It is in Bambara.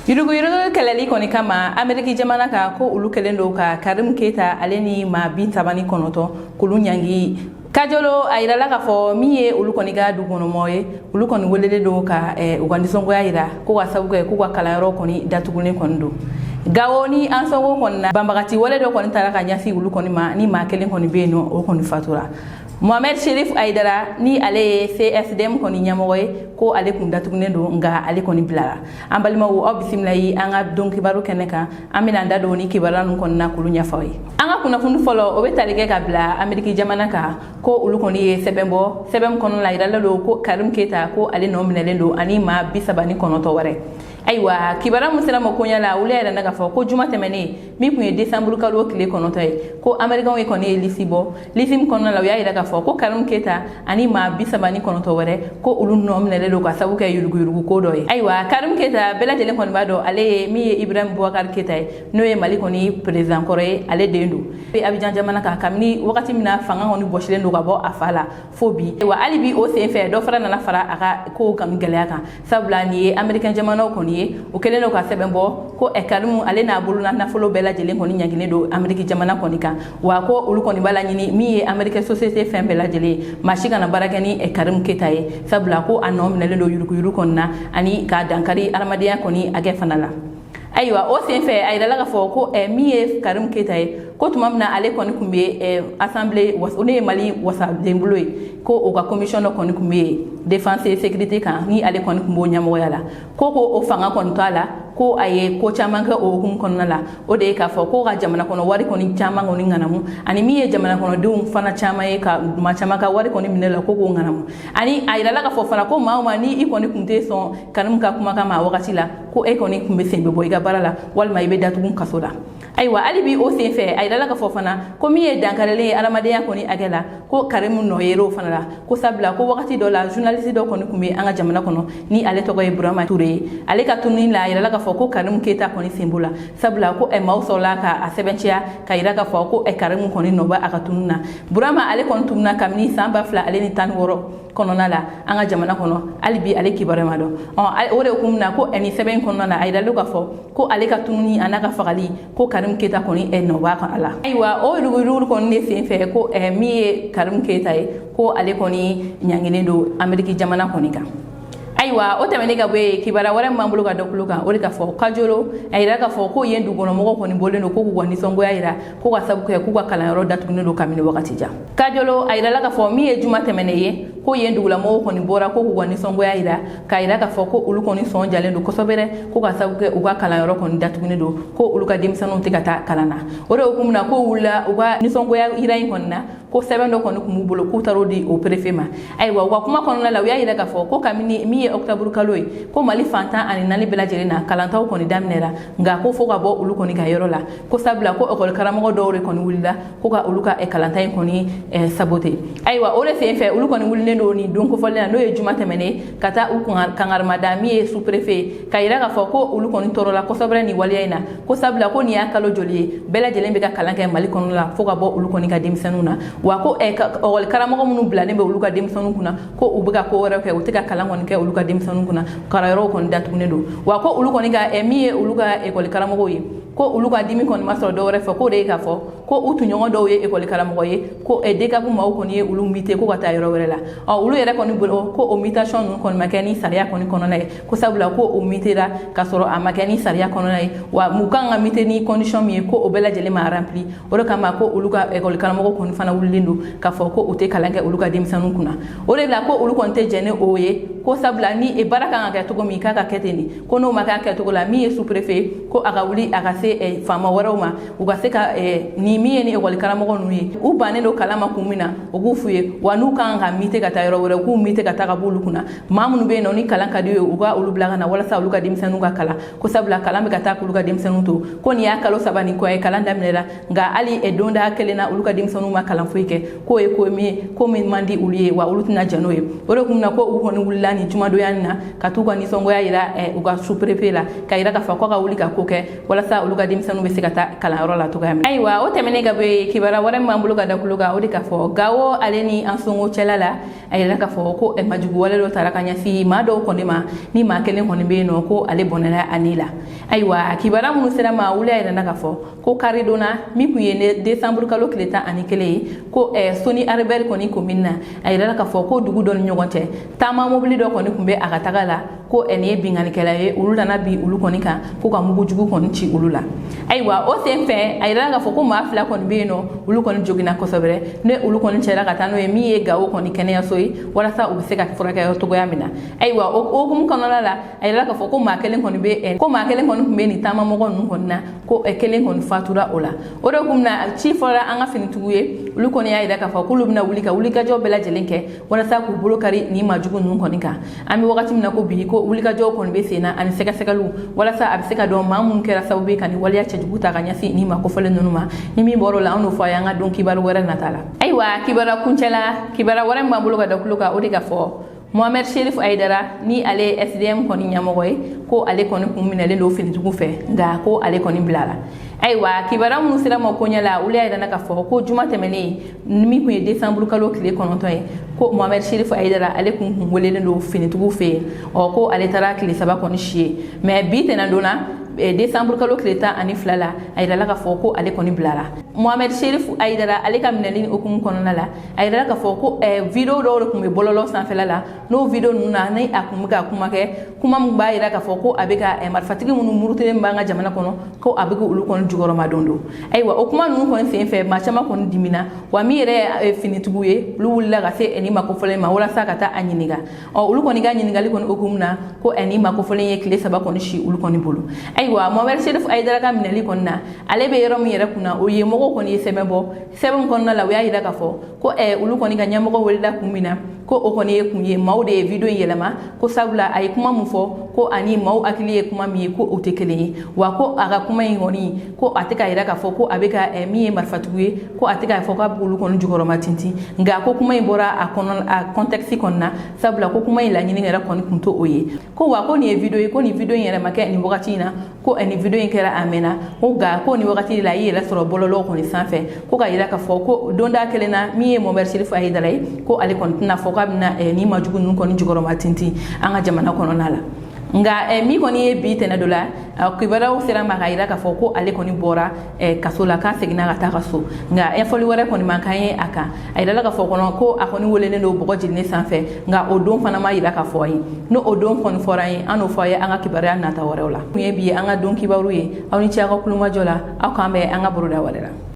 Yuruguyurugu kɛlɛli kɔni kama Ameriki jamana kan, ko olu kɛlen don ka Karim Keyita, ale ni maa 39, k'olu ɲangi. Kajolo, a yirala k'a fɔ min ye olu kɔni ka dugukɔnɔmɔgɔ ye, olu kɔni welelen don ka u ka nisɔngoya yira ko ka sabu kɛ k'u ka kalanyɔrɔ kɔni datugulen kɔni don. Gawo ni Ansɔngo kɔni na, banbagati wale dɔ kɔni taara ka ɲɛsin olu kɔni ma, ni maa kelen kɔni bɛ yen nɔ, o kɔni fatura. Mohamed Sherif Aidara, ni ale ye CSDM kɔni ɲɛmɔgɔ ye, ko ale kun datugunen don, nka ale kɔni bilara. An balimaw, aw bisimila yi an ka don kibaru kɛnɛ kan. An bɛna an da don ni kibaruya ninnu kɔni na k'olu ɲɛfɔ aw ye. An ka kunnafoni fɔlɔ, o bɛ tali kɛ ka bila Ameriki jamana kan, ko olu kɔni ye sɛbɛn bɔ. Sɛbɛn min kɔnɔ la, a yiralen don ko Karim Keyita, ko ale nɔ minɛlen don ani maa 39 wɛrɛ. Ayiwa, kibaruya min sera ma koɲɛ la, olu yɛrɛ na k'a fɔ ko juma tɛmɛnen min tun ye desanburu kalo tile 9 ye, ko Amerikanw ye kɔni ye lisi bɔ. Lisi min kɔnɔna la, u y'a yira k'a fɔ ko Karim Keyita ani maa 39 wɛrɛ, ko olu nɔ minɛlen don ka sabu kɛ yuruguyurugu ko dɔ ye. Ayiwa, Karim Keyita, bɛɛ lajɛlen kɔni b'a dɔn, ale ye min ye Ibrahim Boubacar Keyita ye, n'o ye Mali kɔni président kɔrɔ ye, ale den don. Abidjan jamana kan, kabini wagati min na fanga kɔni bɔsilen don ka bɔ a fa la fo bi wa, hali bi o sen fɛ, dɔ fara nana fara a ka kow kanu gɛlɛya kan, sabula nin ye Américain jamanaw kɔni ye, o kɛlen don ka sɛbɛn bɔ ko Karimu, ale n'a bolola nafolo bɛɛ lajɛlen kɔni ɲangilen don Amérique jamana kɔni kan. Wa ko olu kɔni b'a laɲini min ye Américain société fɛn bɛɛ lajɛlen ye, maa si kana baara kɛ ni Karimu Keyita ye, sabula ko a nɔ minɛlen don yuruguyurugu kɔni na ani k'a dankari adamadenya kɔni hakɛ fana la. Ayiwa, o sen fɛ, a yirala k'a fɔ ko min ye Karimu Keyita ye, ko tuma min na ale kɔni tun bɛ assemblée, ne ye Mali wasadenbolo ye, ko o ka commission dɔ kɔni tun bɛ yen défense et sécurité kan, ni ale kɔni tun b'o ɲɛmɔgɔya la, ko o fanga kɔni to a la, ko a ye ko caman kɛ o hukumu kɔnɔna la. O de ye k'a fɔ ko ka jamana kɔnɔ wari kɔni caman kɔni ŋanamu, ani min ye jamana kɔnɔdenw fana caman ye, ka maa caman ka wari kɔni minɛ la, ko k'o ŋanamu. Ani a yirala k'a fɔ fana ko maa o maa ni i kɔni tun tɛ sɔn Karimu ka kumakan ma a wagati la, ko e kɔni tun bɛ sen bɛ bɔ i ka baara la walima i bɛ datugu kaso la. Ayiwa, hali bi o sen fɛ, a yirala k'a fɔ fana ko min ye dankarilen ye adamadenya kɔni hakɛ la, ko Karimu nɔ yer'o fana la, ko sabula ko wagati dɔ la, journaliste dɔ kɔni tun bɛ an ka jamana kɔnɔ, ni ale tɔgɔ ye Burama Ture ye, ale ka tununi la, a yirala k'a fɔ ko Karimu Keyita kɔni sen b'o la, sabula ko maaw sɔrɔla ka a sɛbɛntiya ka yira k'a fɔ ko Karimu kɔni nɔ bɛ a ka tununi na. Burama, ale kɔni tununa kabini san 2016 kɔnɔna la an ka jamana kɔnɔ. Hali bi ale kibaruya ma dɔn. O de hukumu na, ko nin sɛbɛn in kɔnɔna la, a yiralen k'a fɔ ko ale ka tununi a n'a ka fagali, ko Karimu Keyita kɔni nɔ b'a a la. Ayiwa, o yuruguyurugu kɔni de sen fɛ, ko min ye Karimu Keyita ye, ko ale kɔni ɲangilen don Ameriki jamana kɔni kan. Ayiwa, o tɛmɛnen ka bɔ yen, kibaruya wɛrɛ min b'an bolo ka dɔ kulo kan, o de k'a fɔ Kajolo, a yira k'a fɔ ko yen dugukɔnɔmɔgɔw kɔni bɔlen don ko k'u ka nisɔngoya yira, ko ka sabu kɛ k'u ka kalanyɔrɔ datugulen don kabini wagati jan. Kajolo, a yirala k'a fɔ min ye juma tɛmɛnen ye, ko yen dugulamɔgɔw kɔni bɔra ko k'u ka nisɔngoya yira, k'a yira k'a fɔ ko olu kɔni sɔn jalen don kosɛbɛ dɛ, ko ka sabu kɛ u ka kalanyɔrɔ kɔni datugulen don, ko olu ka denmisɛnninw tɛ ka taa kalan na. O de hukumu na, ko wulila u ka nisɔngoya yira in kɔni na, ko sɛbɛn dɔ kɔni tun b'u bolo, k'u taar'o di o préfet ma. Ayiwa, u ka kuma kɔnɔna la, u y'a yira k'a fɔ ko kabini min ye octobre kalo ye, ko Mali fan 14 bɛɛ lajɛlen na, kalantaw kɔni daminɛra, nka ko fo ka bɔ olu kɔni ka yɔrɔ la, ko sabula ko ekɔli karamɔgɔ dɔw de kɔni wulila ko ka olu ka kalanta in kɔni saboter. Ayiwa, o de sen fɛ, olu kɔni wulilen don nin don kofɔlen na, n'o ye juma tɛmɛnen, ka taa u kangarimada min ye sous préfet ye, ka yira k'a fɔ ko olu kɔni tɔɔrɔla kosɛbɛ nin waleya in na, ko sabula ko nin y'a kalo joli ye bɛɛ lajɛlen bɛ ka kalan kɛ Mali kɔnɔ la, fo ka bɔ olu kɔni ka denmisɛnninw na. Wa ko ekɔli karamɔgɔ minnu bilalen bɛ olu ka denmisɛnninw kunna, ko u bɛ ka ko wɛrɛw kɛ, u tɛ ka kalan kɔni kɛ olu ka denmisɛnninw kunna, kalanyɔrɔw kɔni datugulen don. Wa ko olu kɔni ka min ye olu ka ekɔli karamɔgɔw ye, ko olu ka dimi kɔni ma sɔrɔ dɔwɛrɛ fɛ, k'o de ye k'a fɔ ko u tɔɲɔgɔn dɔw ye ekɔli karamɔgɔ ye, ko DCAP maaw kɔni ye olu muté ko ka taa yɔrɔ wɛrɛ la. Ɔ, olu yɛrɛ kɔni bolo, ko o mutation ninnu kɔni ma kɛ ni sariya kɔni kɔnɔna ye, ko sabula ko o mutera k'a sɔrɔ a ma kɛ ni sariya kɔnɔna ye, wa mun kan ka muté ni condition min ye, ko o bɛɛ lajɛlen ma rempli. O de kama, ko olu ka ekɔli karamɔgɔ kɔni fana wulilen don k'a fɔ ko u tɛ kalan kɛ olu ka denmisɛnninw kunna. O de la, ko olu kɔni tɛ jɛn ni o ye, ko sabula ni baara kan ka kɛ cogo min, k'a ka kɛ ten de, ko n'o ma kɛ a kɛcogo la, min ye sous préfet, ko a ka wuli a ka se faama wɛrɛw ma, u ka se ka ni min ye ni ekɔli karamɔgɔ ninnu ye, u bannen don kalan ma kun min na, u k'u f'u ye. Wa n'u kan ka muté ka taa yɔrɔ wɛrɛ, u k'u muté ka taa ka bɔ olu kunna. Maa minnu bɛ yen nɔ ni kalan ka di u ye, u ka olu bila ka na walasa olu ka denmisɛnninw ka kalan, ko sabula kalan bɛ ka taa k'olu ka denmisɛnninw to, ko nin y'a kalo 3 nin kɔ ye kalan daminɛra, nka hali donda kelen na, olu ka denmisɛnninw ma kalan foyi kɛ. K'o ye ko min ye, ko min man di olu ye, wa olu tɛna jɛn n'o ye. O de kun na, ko u kɔni wulila. wulila nin jumadonya in na ka t'u ka nisɔngoya yira u ka sous-préfet la, ka yira k'a fɔ k'a ka wuli ka ko kɛ walasa olu ka denmisɛnninw bɛ se ka taa kalanyɔrɔ la cogoya min. Ayiwa, o tɛmɛnen ka bɔ yen, kibaruya wɛrɛ min b'an bolo ka da tulo kan, o de k'a fɔ Gawo ale ni Ansongo cɛla la, a yira k'a fɔ ko majugu wale dɔ taara ka ɲɛsin maa dɔw kɔni ma, ni maa kelen kɔni bɛ yen nɔ ko ale bɔnɛla a ni la. Ayiwa, kibaruya minnu sera ma, wuli a yirana k'a fɔ ko karidon na min tun ye desanburu kalo tile 11 ye, ko Soni Aribɛri kɔni commune na, a yirala k'a fɔ ko dugu dɔ ni ɲɔgɔn cɛ, taama mobili dɔ kɔni tun bɛ a ka taga la, ko nin ye binkannikɛla ye, olu nana bin olu kɔni kan ko ka mugujugu kɔni ci olu la. Ayiwa, o sen fɛ, a yirala k'a fɔ ko maa fila kɔni bɛ yen nɔ, olu kɔni joginna kosɛbɛ, ne olu kɔni cɛla ka taa n'o ye min ye Gawo kɔni kɛnɛyaso ye, walasa u bɛ se ka furakɛ cogoya min na. Ayiwa, o hukumu kɔnɔna la, a yirala k'a fɔ ko maa kelen kɔni bɛ ko maa kelen kɔni tun bɛ nin taamamɔgɔ ninnu kɔni na, ko kelen kɔni fatura o la. O de hukumu na, ci fɔra an ka finitigiw ye, olu kɔni y'a yira k'a fɔ k'olu bɛna wuli ka wulikajɔ bɛɛ lajɛlen kɛ walasa k'u bolo kari nin maajugu ninnu kɔni kan. An bɛ wagati min na ko bi, ko wulikajɔw kɔni bɛ sen na ani sɛgɛsɛgɛliw, walasa a bɛ se ka dɔn maa minnu kɛra sababu ye ka nin waleya cɛjugu ta ka ɲɛsin nin maa kofɔlen ninnu ma. Ni min bɔr'o la, an n'o fɔ a ye an ka don kibaru wɛrɛ nata la. Ayiwa, kibaruya kuncɛ la, kibaruya wɛrɛ min b'an bolo ka da tulo kan, o de ka fɔ Mohamed Sherif Aidara, ni ale ye SDM kɔni ɲɛmɔgɔ ye, ko ale kɔni kun minɛlen don finitigiw fɛ, nka ko ale kɔni bilala. Ayiwa, kibaruya minnu sera ma koɲɛ la, olu y'a yira k'a fɔ ko juma tɛmɛnen min kun ye desanburu kalo tile 9 ye, ko Mohamed Sherif Aidara, ale kun welelen don finitigiw fɛ yen. Ɔ, ko ale taara tile 3 kɔni si ye, mais bi tɛnɛndon na, desanburu kalo tile 12 la, a yirala k'a fɔ ko ale kɔni bilara. Mohamed Sherif Aidara, ale ka minɛli hukumu kɔnɔna la, a yirala k'a fɔ ko vidéo dɔw de tun bɛ bɔlɔlɔ sanfɛla la. N'o vidéo ninnu na, ni a kun bɛ ka kuma kɛ, kuma min b'a yira k'a fɔ ko a bɛ ka marifatigi minnu murutilen b'an ka jamana kɔnɔ, ko a bɛ olu kɔni jukɔrɔma don don. Ayiwa, o kuma ninnu kɔni sen fɛ, maa caman kɔni dimina wa. Min yɛrɛ ye finitigiw ye, olu wulila ka se nin maa kofɔlen ma walasa ka taa a ɲininka. Ɔ, olu kɔni ka ɲininkali kɔni hukumu na, ko nin maa kofɔlen ye tile 3 kɔni si olu kɔni bolo. Ayiwa, Mohamed Sherif Aidara ka minɛli kɔni na, ale bɛ yɔrɔ min yɛrɛ kunna, o ye mɔgɔw kɔni ye sɛbɛn bɔ. Sɛbɛn kɔnɔna la, u y'a yira k'a fɔ ko olu kɔni ka ɲɛmɔgɔ welela kun min na, ko o kɔni ye kun ye maaw de ye vidéo in yɛlɛma, ko sabula a ye kuma min fɔ, ko ani maaw hakili ye kuma min ye, ko o tɛ kelen ye wa. Ko a ka kuma in kɔni, ko a tɛ ka yira k'a fɔ ko a bɛ ka min ye marifatigiw ye, ko a tɛ k'a fɔ k'a b'olu kɔni jukɔrɔma tintin, nka ko kuma in bɔra a kɔnɔ, a contexte kɔni na, sabula ko kuma in laɲini yɛrɛ kɔni kun t'o ye. Ko wa ko nin ye vidéo ye, ko nin vidéo in yɛrɛ ma kɛ nin wagati in na, ko nin vidéo in kɛra a mɛnna, ko nka ko nin wagati de la a y'i yɛrɛ sɔrɔ bɔlɔlɔw kɔni sanfɛ, ko ka yira k'a fɔ ko donda kelen na, min ye Mohamed Sherif Aidara ye, ko ale kɔni tɛna fɔ k'a bɛna nin majugu ninnu kɔni jukɔrɔma tintin an ka jamana kɔnɔna la. Nka min kɔni ye bi tɛnɛ dɔ la, kibaruyaw sera ma ka yira k'a fɔ ko ale kɔni bɔra kaso la, k'a seginna ka taa ka so, nka ɲɛfɔli wɛrɛ kɔni man kan ye a kan. A yirala k'a fɔ kɔnɔ ko a kɔni welelen don bɔgɔ jiginni sanfɛ, nka o don fana ma yira k'a fɔ a ye. N'o o don kɔni fɔra an ye, an n'o fɔ a ye an ka kibaruya nata wɛrɛw la. Kun ye bi ye an ka don kibaru ye. Aw ni ce aw ka kulomajɔ la. Aw k'an bɛn an ka baroda wɛrɛ la.